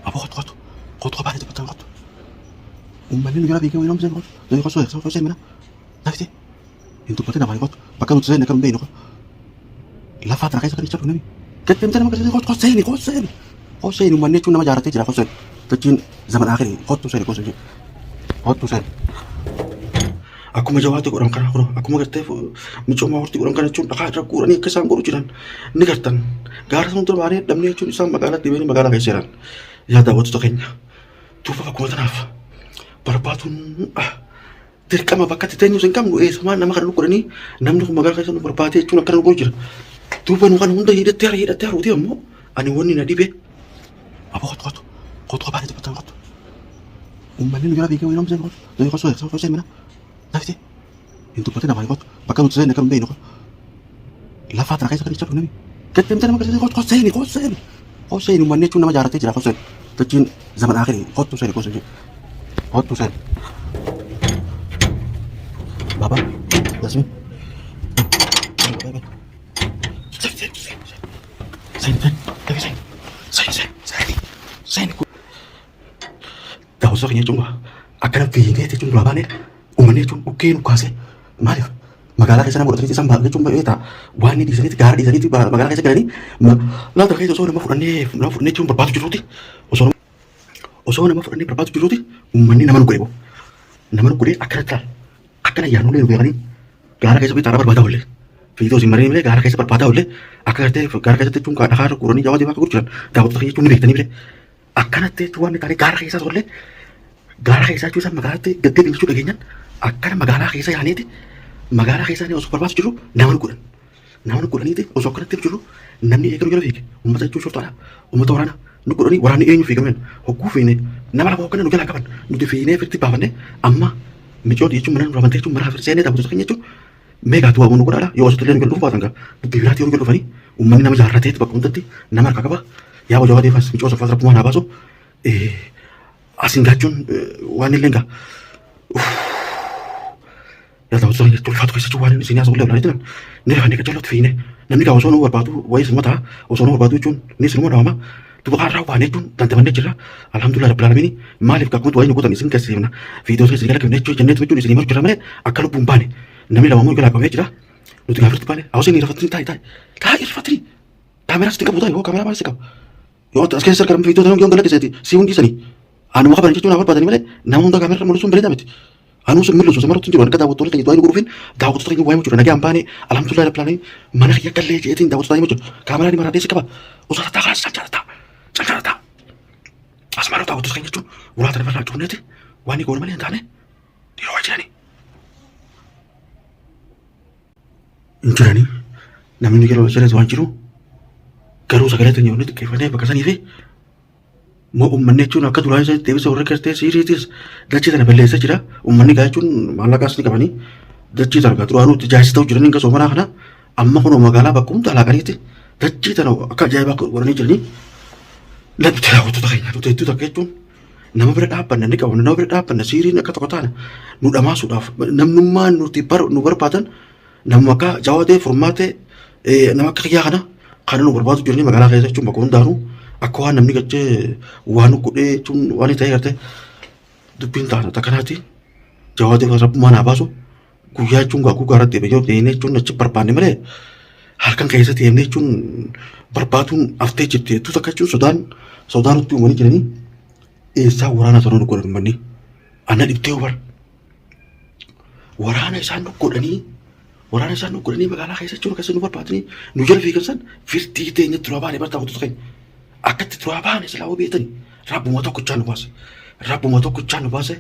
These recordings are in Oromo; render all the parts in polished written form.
Aboo kottu kottu kottu kophaa keetti bakka kottu. Uummanni nu jala fiigee wayii namni kottu. Nuyi kottu kottu seen mana. Dafite. Hin dubbatin afaan kottu. Bakka nuti seenne kan hin beekne kottu. Lafaa tana keessa kan itti namni. Gaddeemtee nama keessa kottu kottu seeni kottu seeni. Kottu seeni uummanni jechuun nama jaaratee jira kottu seeni. Jechuun zaman akhirii kottu seeni kottu seeni. Kottu seeni. Akkuma jawaatti godhan kana kun akkuma gartee micooma hortii godhan kana jechuun dhakaa irra guuranii akka isaan godhu jiran ni gartan. Gaara sana dura baanee dhabnee jechuun isaan magaalaa deemanii magaalaa keessa jiran. Yaa daawwattoota keenya duuba bakkuma tanaaf barbaaduun dirqama bakka itti teenyus hin qabnu eessumaan nama kana nu godhanii namni kun magaalaa keessa nu barbaadee jechuun akkana nu godhu jira. Duuba nu kana hunda hidhattee hara hidhattee haruuti ammoo ani wanni na dhibe. Aboo kottu kottu kottu kophaa keetti bakka kottu. Uummanni nu jala fiigee wayii namni kottu. Nuyi kottu kottu kottu mana. Dafite. Hin dubbatin afaan kottu. Bakka nuti seenne kan hin beekne kottu. Lafaa tana keessa kan itti namni. Gaddeemtee nama keessa kottu kottu seeni kottu seeni. Kottu seeni uummanni jechuun nama jaaratee jira kottu seeni. Jechuun zaman akhirii kottu seeni kottu seeni. Kottu seeni. Baba, Yasmin. Seeni seeni seeni. Seeni seeni. Seeni seeni. Seeni seeni. Seeni. Daawwattoota keenya jechuun akkana fiigee jechuun duraa baanee uummanni jechuun dhukkee nu kaasee maaliif magaalaa keessa nama godhatanii isaan ba'a jechuun baay'ee ta'a waan inni dhiisaniiti gaara dhiisaniiti magaalaa keessa galanii laata keessa osoo nama fudhannee nama fudhannee jechuun barbaadu jiruuti osoo osoo nama fudhannee barbaadu jiruuti uummanni nama nu godhe nama nu godhee akkana ta'a akkana yaadnullee nu beekanii gaara keessa bitaaraa barbaadaa oollee fiigee osoo hin marin malee gaara keessa barbaadaa oollee akka gartee gaara keessatti jechuun dhagaa irra guuranii jawaatee akka gurguran daawwattoota keenya jechuun ni beektanii malee Akkanatti jechuun waan taane gaara keessaa tollee gaara keessaa jechuun isaan magaalaatti deddeebiin jechuu dhageenyaan akkana magaalaa keessa yaaniiti magaalaa keessa yaanii osoo barbaadu jiru nama nu godhan. Nama nu godhaniiti osoo akkanatti jiru namni eegalu jala fiige uummata jechuun shortaadha uummata waraana nu godhanii waraanni eenyu fiigameen hogguu fiine nama lama hoggana nu jalaa qaban nuti fiinee firti baafanne amma micooti jechuun mana nu ramantee jechuun mana seenee daawwattoota keenya jechuun Mee gaa du'aa nu godhaadha yoo asitti illee nu jala dhufu baatan gaa dubbii biraatti yoo nu jala dhufanii uummanni nama jaarrateetti bakka hundatti nama harka qaba yaa hojii hawaa deefas micoo safaas rabbumaan haa baasu asiin gaachuun waan illee gaa yaa ta'u sun jechuun ulfaatu keessa jechuun waan isin haasa'u illee ulaa jiran ni rafanii qajeelootti fiine namni gaa osoo nu barbaadu wayii sinuma ta'a osoo nu barbaadu jechuun ni sinuma dhawama Duba har'aa waan jechuun dandamannee jirra. Alhamdulillah rabbil alamin. Maaliif akkuma du'aa nu gootan isin garsiifna. Viidiyoo isin gala kennee jechuun jenneetu jechuun isin himaa jira malee akka lubbuun baane. Namni lama immoo galaa qabamee jira. Nuti gaafirti baane. Hawaasni ni rafatini taa'i taa'i. Taa'i rafatini. Kaameraa sitti qabu taa'i yoo kaameraa maal si qaba. Yoo as keessa argamu viidiyoo yoo gala keessatti si hundi sanii. Anuma qaban jechuun haa barbaadani malee nama hunda kaameraa mul'isuun bareedaa miti. Anuu sin mul'isu samarratti hin jiru akka daawwattoonni keenya du'aa nu godhuufin daawwattoota keenya waa'ee jiru nagaan baane alhamdulillah rabbil alamin mana kiyya gallee jeetiin daawwattoota hima jiru kaameraan maraa si qaba osoo tataa kaas calcalataa calcalataa asmaaroo daawwattoota keenya jechuun ulaa tana irraa cuunneeti waan ni goonu malee hin taane yeroo jiranii. Hin jiranii namni yeroo jirees waan jiru garuu sagalee teenya wanni xiqqeeffannee bakka sanii fi Moo uummanni jechuun akka duraan isa deebisa warra gartee siiriitis dachee tana balleessa jira. Uummanni gaa jechuun maallaqaas ni qabanii dachee tana gaa duraanuu itti jaarsi ta'u jiranii gasoo manaa kana amma kunoo magaalaa bakka hunda alaaqaniitti dachee tana akka ajaa'ibaa godhanii jiranii. Nuti daawwattoota keenya nuti hedduu takka jechuun nama bira dhaabbanna ni qabna nama bira dhaabbanna siiriin akka tokko taana nu dhamaasuudhaaf namnummaan nuti nu barbaadan Namuma akka Jawadee Furmaatee nama akka kiyyaa kana kana nu barbaadu jiranii magaalaa keessa jechuun bakka hundaanuu akka waan namni gachee waan godhee jechuun waan ta'e gartee dubbiin taana takkanaati. Jawadee rabbumaan haa baasu guyyaa jechuun gaaguu gaaratti deemee yoo deemnee jechuun achi barbaanne malee halkan keessa deemnee jechuun barbaaduun haftee jirti hedduu takka jechuun sodaan sodaan nutti uumanii jiranii eessaa waraana sana nu godhan manni ana dhibtee bar. Waraana isaan nu godhanii waraana isaan nu godhanii magaalaa keessa jechuun keessa nu barbaadanii nu jala fiigan san firtii teenya duraa baane bartaa qotoota keenya. Akkatti duraa baane silaa hoo beektani rabbuma tokkochaa nu baase rabbuma tokkochaa nu baase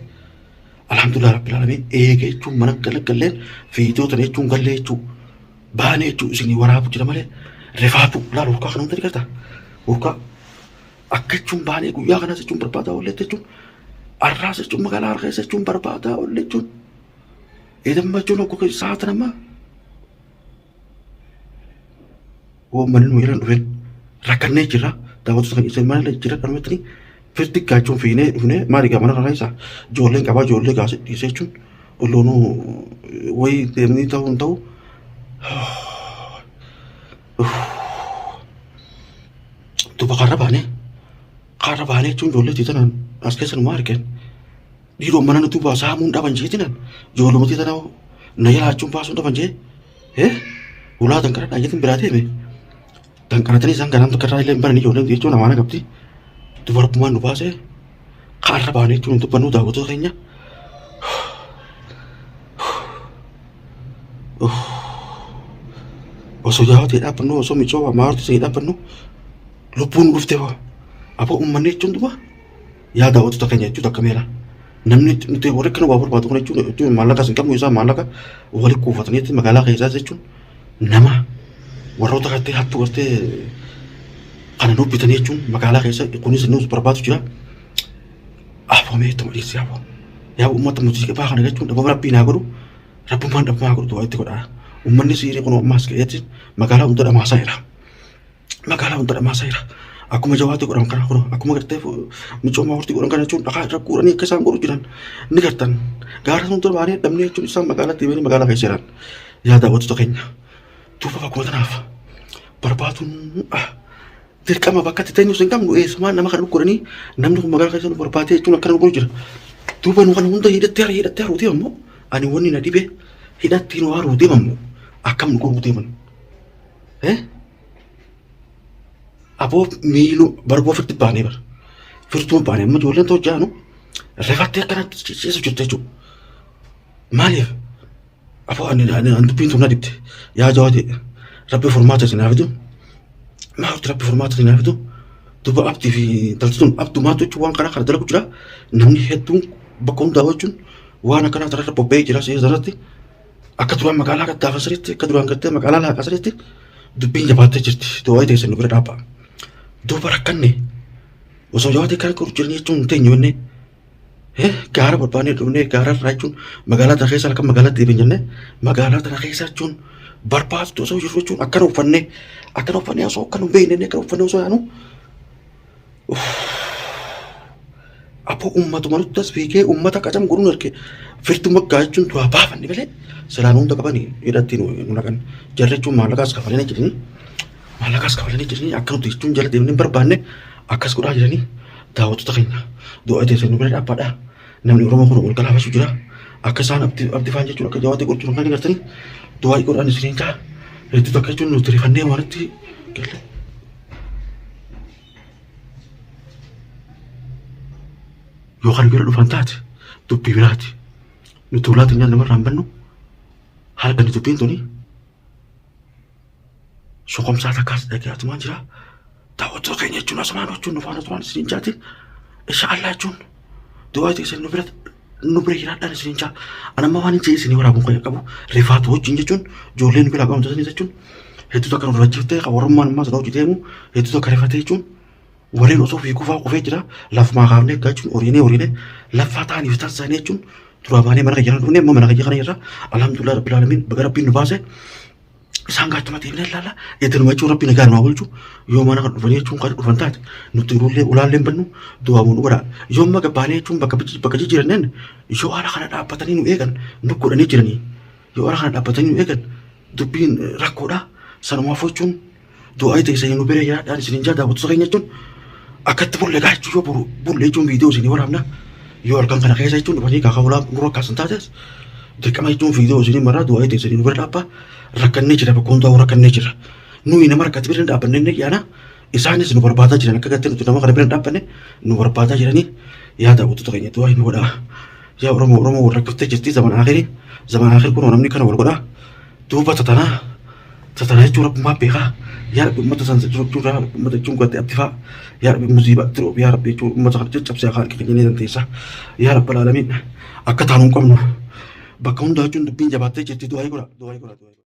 alhamdulillah rabbil alamin eega jechuun mana galagalleen viidiyoo tana jechuun gallee jechuun baane jechuun isinii waraabu jira malee rifaatu laal urkaa kana hunda ni gartaa urkaa Akka jechuun baanee guyyaa kanas jechuun barbaadaa oolle jechuun arraas jechuun magaalaa harka keessa jechuun barbaadaa oolle jechuun eedamma jechuun okkoo keessa sa'aatan ammaa hoo manni nu jiran dhufeen rakkannee jirra daawwattoota kan isin mana jira dhanumattanii Firti gaachuun fiinee dhufnee maali gaa mana kana keessa ijoolleen qabaa ijoollee gaasi dhiisee jechuun olloonuu wayii deemnii ta'uu hin ta'u. Duuba karra baanee karra baanee jechuun ijoollee tiitanaan as keessa numaa argeen. Dhiiroo mana nuti baasaa saamuun dhaban jeetinan ijoolluma tiitanaa na jalaachuun baasuun dhaban jee. Ulaa danqaradhaa jeetiin biraa deeme. Danqaratanii isaan ganaan tokko irraa illee hin bananii ijoolleen jechuun amaana qabdi. Dubartummaan nu baasee karra baanee jechuun hin dubbannu daawwattoota keenya. Osoo jaawaa ta'e dhaabbannu osoo micoo maartu ta'e dhaabbannu lubbuun nu dhuftee hoo. Aboo uummanni jechuun duba yaa daawwattoota keenya jechuun takka meera. Namni nuti warri akkana waa barbaadu kun jechuun maallaqa hin qabnu isaa maallaqa wali kuufataniitti magaalaa keessaa jechuun nama warroota gartee hattuu gartee kana nu bitanii jechuun magaalaa keessa kunis nuus barbaadu jira. Aboo mee ittuma dhiisii aboo. Yaa uummata muuziqaa kana jechuun dhabama rabbii naa godhu rabbummaan dhabamaa godhu du'aa itti godhaa. Uummanni siirii kun ammaas ka'eetti magaalaa hunda dhamaasaa jira. Magaalaa hunda dhamaasaa jira. Akkuma jawaatti godhan kana kun akkuma gartee micooma hortii godhan kana jechuun dhakaa irra guuranii akka isaan godhu jiran ni gartan. Gaara hunda baanee dhabnee jechuun isaan magaalatti deemanii magaalaa keessa jiran. Yaa daawwattoota keenya. Duuba bakkuma tanaaf barbaaduun dirqama bakka itti teenyus hin qabnu eessumaan nama kana godhanii namni kun magaalaa keessa nu barbaadee jechuun akkana nu godhu jira. Duuba nu kana hunda hidhattee hara hidhattee haruu deemamu ani wanni na dhibe hidhatti nu haruu deemamu akkam nu godhuu deeman. Aboo miiluu barboo firti baanee bara. Firtuun baanee amma ijoolleen too jaanu rifattee akkanatti ciisu jirti jechuudha. Maaliif? Aboo ani ani ani dubbiin tun na dhibde. Yaa jawaadee rabbi furmaata isin haa fidu. Maaltu rabbi furmaata isin haa fidu. Duuba abdii fi intalti tun abdumaatu jechuun waan kana kana dalagu jira. Namni hedduun bakka hundaa jechuun waan akkanaa tanarra bobba'ee jira seera sanatti. Akka duraan magaalaa gaddaafa sanitti akka duraan gattee magaalaa laaqaa sanitti dubbiin jabaattee jirti. Du'aa teessan nu bira dhaabbaa. Duuba rakkanne osoo jawaatee kana godhu jiranii jechuun hin teenyu jennee Gaara barbaannee dhufnee gaara irraa jechuun magaalaa tana keessa halkan magaalaa deebiin jennee magaalaa tana keessa jechuun barbaaddu osoo jirru jechuun akkana uffannee akkana uffannee osoo akkana hin beekne akkana uffannee osoo yaanu aboo uummatuma nutti as fiigee uummata qacam godhuun arge firtuu maggaa jechuun du'aa baafanne malee silaan hunda qabanii hidhatti nu naqan jarri jechuun maallaqaas kafalanii jiranii maallaqaas kafalanii jiranii akka nuti jechuun jala deemnee hin barbaanne akkas godhaa jiranii daawwattoota keenya du'a teessan nu bira dhaabbadha namni Oromoo kun wal galaafachuu jira akka isaan abdi abdi faan jechuun akka jawaatti godhu kan agartanii du'aa godhaan isiniin ta'a hedduu takka jechuun nuti rifannee waanitti galle. Yoo kan bira dhufan taate dubbii biraati nuti ulaa teenyaan namarraa hin bannu halkan dubbiin tuni Soqomsaa takkaas dhagaatumaan jira. Daawwattoota keenya jechuun asumaan jechuun nu faana turan isiniin jaati. Insha Allah jechuun du'aa teessan nu bira nu bira jiraadhaan isiniin jaa. Ani amma waan hin jee isinii waraabuun kan qabu rifaatu wajjin jechuun ijoolleen nu bira qabu jechuun hedduu takka nu rifachiiftee kan warrummaan ammaa sana hojii deemu hedduu takka rifatee jechuun warreen osoo fiiguu fa'aa qofee jira lafumaa kaafnee eeggaa jechuun horiinee horiinee laffaa ta'aniif taasisanii jechuun duraa baanee mana kiyya kana dhufnee amma mana kiyya kana irra alhamdulillah rabbil alamin baga rabbiin nu baase isaan gaachuma deemnee ilaalla itti jechuun rabbi nagaa nu bulchu yoo mana kan dhufanii jechuun kan dhufan taate nuti ulaallee ulaallee hin bannu du'aamuu nu godha yoo amma gabbaanee jechuun bakka bakka jijjiiranneen yoo haala kana dhaabbatanii nu eegan nu godhanii jiranii yoo haala kana dhaabbatanii nu eegan dubbiin rakkoodha sanumaaf jechuun du'aa teessanii nu bira jiraadhaan isiniin jaa daawwattoota keenya jechuun akkatti bulle gaa jechuun yoo boru bulle jechuun viidiyoo isinii waraabna yoo halkan kana keessa jechuun dhufanii kaakaa ulaa nurra kaasan taates dirqama jechuun viidiyoo isinii maraa du'aa teessanii nu bira dhaabbaa rakkannee jira bakka hundaa'u rakkannee jira nuyi nama rakkate bira hin dhaabbanne inni dhiyaana isaanis nu barbaadaa jiran akka gattee nuti nama kana bira hin dhaabbanne nu barbaadaa jiranii yaa daawwattoota keenya du'aa nu godhaa yaa Oromoo Oromoo wal rakkiftee jirti zaman akhirii zaman akhirii kun namni kana wal godhaa duuba tatanaa Satana jechuun rabbumaa beekaa yaa rabbi ummata san jechuun yaa rabbi ummata jechuun garte abdi faa yaa rabbi musiiba itti roobi yaa rabbi jechuun ummata kana caccabsee akka harki keenya ni dandeessa yaa rabbi alaalamiin akka taanu hin qabnu bakka hundaa jechuun dubbiin jabaattee jirti du'aa godha du'aa godha du'aa godha.